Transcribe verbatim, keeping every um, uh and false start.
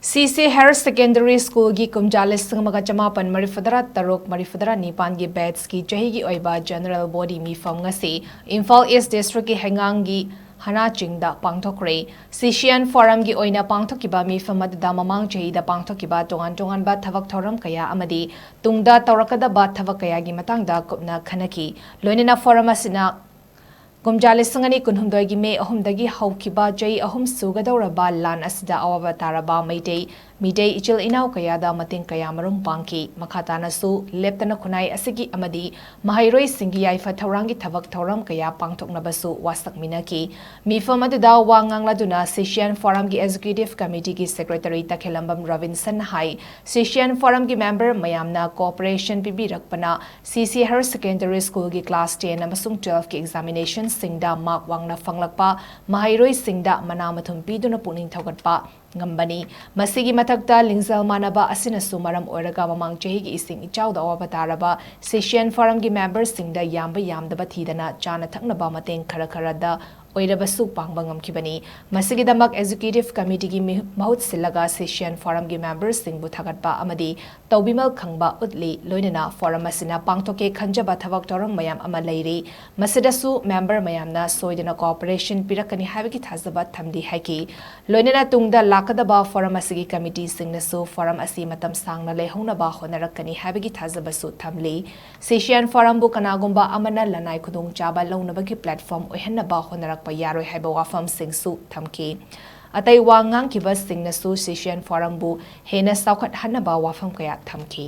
ꯁꯤ ꯁꯤ Higher Secondary Schoolꯒꯤ ꯀꯨꯝꯖꯥ ꯂꯤꯁꯤꯡ ꯑꯃꯒ ꯆꯃꯥꯄꯟ ꯃꯔꯤꯐꯨꯇꯔꯥ ꯇꯔꯨꯛ ꯃꯔꯤꯐꯨꯇꯔꯥ ꯅꯤꯄꯥꯟꯒꯤ batchꯀꯤ ꯆꯍꯤꯒꯤ ꯑꯣꯏꯕ general body ꯃꯤꯐꯝ ꯉꯁꯤ ꯏꯝꯐꯥꯜ East Districtꯀꯤ ꯍꯩꯉꯥꯡꯒꯤ ꯍꯅꯥ ꯆꯤꯡꯗ ꯄꯥꯡꯊꯣꯛꯈ꯭ꯔꯦ꯫ CCN Forumꯒꯤ ꯑꯣꯏꯅ ꯄꯥꯡꯊꯣꯛꯈꯤꯕ ꯃꯤꯐꯝ ꯑꯗꯨꯗ ꯃꯃꯥꯡ ꯆꯍꯤꯗ ꯄꯥꯡꯊꯣꯛꯈꯤꯕ ꯇꯣꯉꯥꯟ ꯇꯣꯉꯥꯟꯕ ꯊꯕꯛ ꯊꯧꯔꯝ ꯀꯌꯥ ꯑꯃꯗꯤ ꯇꯨꯡꯗ ꯇꯧꯔꯛꯀꯗꯕ ꯊꯕꯛ ꯀꯌꯥꯒꯤ ꯃꯇꯥꯡꯗ ꯀꯨꯞꯅ ꯈꯟꯅꯈꯤ꯫ ꯂꯣꯏꯅꯅ forum ꯑꯁꯤꯅ ꯀꯨꯝꯖꯥ ꯂꯤꯁꯤꯡ ꯑꯅꯤ ꯀꯨꯟꯍꯨꯝꯗꯣꯏꯒꯤ May ꯑꯍꯨꯝꯗꯒꯤ ꯍꯧꯈꯤꯕ ꯆꯍꯤ ꯑꯍꯨꯝ ꯁꯨꯒꯗꯧꯔꯕ ꯂꯥꯟ ꯑꯁꯤꯗ ꯑꯋꯥꯕ ꯇꯥꯔꯕ ꯃꯩꯇꯩ ꯃꯤꯇꯩ ꯏꯆꯤꯜ ꯏꯅꯥꯎ ꯀꯌꯥꯗ ꯃꯇꯦꯡ ꯀꯌꯥ ꯃꯔꯨꯝ ꯄꯥꯡꯈꯤ꯫ ꯃꯈꯥ ꯇꯥꯅꯁꯨ ꯂꯦꯞꯇꯅ ꯈꯨꯟꯅꯥꯏ ꯑꯁꯤꯒꯤ ꯑꯃꯗꯤ ꯃꯍꯩꯔꯣꯏꯁꯤꯡꯒꯤ ꯌꯥꯏꯐ ꯊꯧꯔꯥꯡꯒꯤ ꯊꯕꯛ ꯊꯧꯔꯝ ꯀꯌꯥ ꯄꯥꯡꯊꯣꯛꯅꯕꯁꯨ ꯋꯥꯁꯛꯃꯤꯟꯅꯈꯤ꯫ ꯃꯤꯐꯝ ꯑꯗꯨꯗ ꯋꯥ ꯉꯥꯡꯂꯗꯨꯅ CCN Forumꯒꯤ Executive Committeeꯒꯤ Secretary ꯇꯈꯦꯂꯝꯕꯝ ꯔꯕꯤꯟꯁꯟꯅ ꯍꯥꯏ, CCN Forumꯒꯤ member ꯃꯌꯥꯝꯅ cooperation ꯄꯤꯕꯤꯔꯛꯄꯅ CC Higher Secondary Schoolꯒꯤ class ten ꯑꯃꯁꯨꯡ twelveꯀꯤ examinationꯁꯤꯡꯗ mark ꯋꯥꯡꯅ ꯐꯪꯂꯛꯄ ꯃꯍꯩꯔꯣꯏꯁꯤꯡꯗ ꯃꯅꯥ ꯃꯊꯨꯝ ꯄꯤꯗꯨꯅ ꯄꯨꯛꯅꯤꯡ ꯊꯧꯒꯠꯄ ꯉꯝꯕꯅꯤ꯫ ꯃꯁꯤꯒꯤ ꯃꯊꯛꯇ ꯂꯤꯡꯖꯦꯜ ꯃꯥꯟꯅꯕ ꯑꯁꯤꯅꯁꯨ ꯃꯔꯝ ꯑꯣꯏꯔꯒ ꯃꯃꯥꯡ ꯆꯍꯤꯒꯤ ꯏꯁꯤꯡ ꯏꯆꯥꯎꯗ ꯑꯋꯥꯕ ꯇꯥꯔꯕ CCN Forumꯒꯤ memberꯁꯤꯡꯗ ꯌꯥꯝꯕ ꯌꯥꯝꯗꯕ ꯊꯤꯗꯅ ꯆꯥꯅ ꯊꯛꯅꯕ ꯃꯇꯦꯡ ꯈꯔ ꯈꯔꯗ ꯑꯣꯏꯔꯕꯁꯨ ꯄꯥꯡꯕ ꯉꯝꯈꯤꯕꯅꯤ꯫ ꯃꯁꯤꯒꯤꯗꯃꯛ Executive Committeeꯒꯤ ꯃꯤ-, ꯃꯍꯨꯠ ꯁꯤꯜꯂꯒ CCN Forumꯒꯤ memberꯁꯤꯡꯕꯨ ꯊꯥꯒꯠꯄ ꯑꯃꯗꯤ ꯇꯧꯕꯤꯃꯜ ꯈꯪꯕ ꯎꯠꯂꯤ꯫ ꯂꯣꯏꯅꯅ forum ꯑꯁꯤꯅ ꯄꯥꯡꯊꯣꯛꯀꯦ ꯈꯟꯖꯕ ꯊꯕꯛ ꯊꯧꯔꯝ ꯃꯌꯥꯝ ꯑꯃ ꯂꯩꯔꯤ꯫ ꯃꯁꯤꯗꯁꯨ member ꯃꯌꯥꯝꯅ ꯁꯣꯏꯗꯅ cooperation ꯄꯤꯔꯛꯀꯅꯤ ꯍꯥꯏꯕꯒꯤ ꯊꯥꯖꯕ ꯊꯝꯂꯤ ꯍꯥꯏꯈꯤ꯫ ꯂꯣꯏꯅꯅ ꯇꯨꯡꯗ ꯂꯥꯛꯀꯗꯕ forum ꯑꯁꯤꯒꯤ committeeꯁꯤꯡꯅꯁꯨ forum ꯑꯁꯤ ꯃꯇꯝ ꯁꯥꯡꯅ ꯂꯩꯍꯧꯅꯕ ꯍꯣꯠꯅꯔꯛꯀꯅꯤ ꯍꯥꯏꯕꯒꯤ ꯊꯥꯖꯕꯁꯨ ꯊꯝꯂꯤ꯫ CCN Forumꯕꯨ ꯀꯅꯥꯒꯨꯝꯕ ꯑꯃꯅ ꯂꯅꯥꯏ ꯈꯨꯗꯣꯡꯆꯥꯕ ꯂꯧꯅꯕꯒꯤ platform ꯑꯣꯏꯍꯟꯅꯕ ꯍꯣꯠꯅꯔꯛꯄ ꯌꯥꯔꯣꯏ ꯍꯥꯏꯕ ꯋꯥꯐꯝꯁꯤꯡꯁꯨ ꯊꯝꯈꯤ꯫ ꯑꯇꯩ ꯋꯥ ꯉꯥꯡꯈꯤꯕꯁꯤꯡꯅꯁꯨ CCN Forumꯕꯨ ꯍꯦꯟꯅ ꯆꯥꯎꯈꯠꯍꯟꯅꯕ ꯋꯥꯐꯝ ꯀꯌꯥ ꯊꯝꯈꯤ꯫